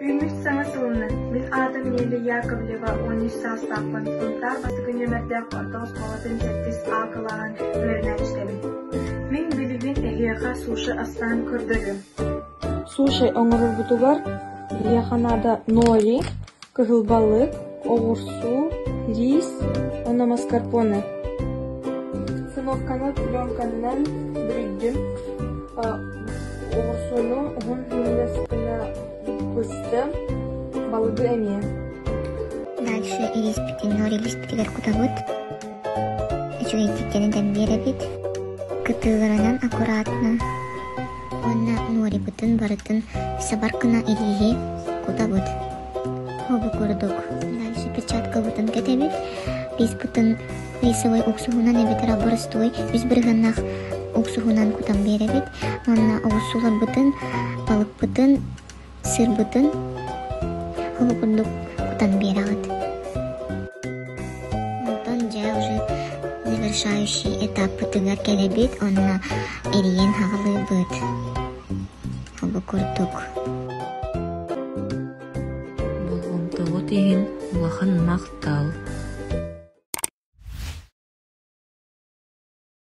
Үүммүт саҥа сылынан, мин аатым Нелли Яковлева, 13 саастаахпын, Сунтаар бастакы нүөмэрдээх орто оскуолатын сэттис А кылааһын үөрэнээччитэбин. Мин билигин эһиэхэ суши астаан көрдөрүөм. Суши оҥорорбутугар биһиэхэ наада нори, кыһыл балык, оҕурсуу, рис уонна маскарпоне. Циновканы пленканан бүрүйдүм, оҕурсууну уһун сымыйа гына быстым, балыгы эмиэ. Дальше ириспитин нори илиспитигэр кутабыт. Үчүгэйдик тэнитэн биэрэбит. Кытыыларынан аккуратно уонна норибытын барытын сабар гына ирииһи кутабыт. Бу курдук. Дальше перчаткабытын кэтэбит. Риспытын рисовой уксуһунан эбэтэр боростуой үс бырыһыаннаах уксуһунан кутан биэрэбит. Уонна оҕурсууларбытын, балыкпытын, сырбытын ол курдук кутан биэрэҕит. Онтон дьэ уже завершающий этаппытыгар кэлэбит уонна эрийэн хаҕылыыбыт. Бу курдук. Болҕомтоҕут иһин улахан махтал!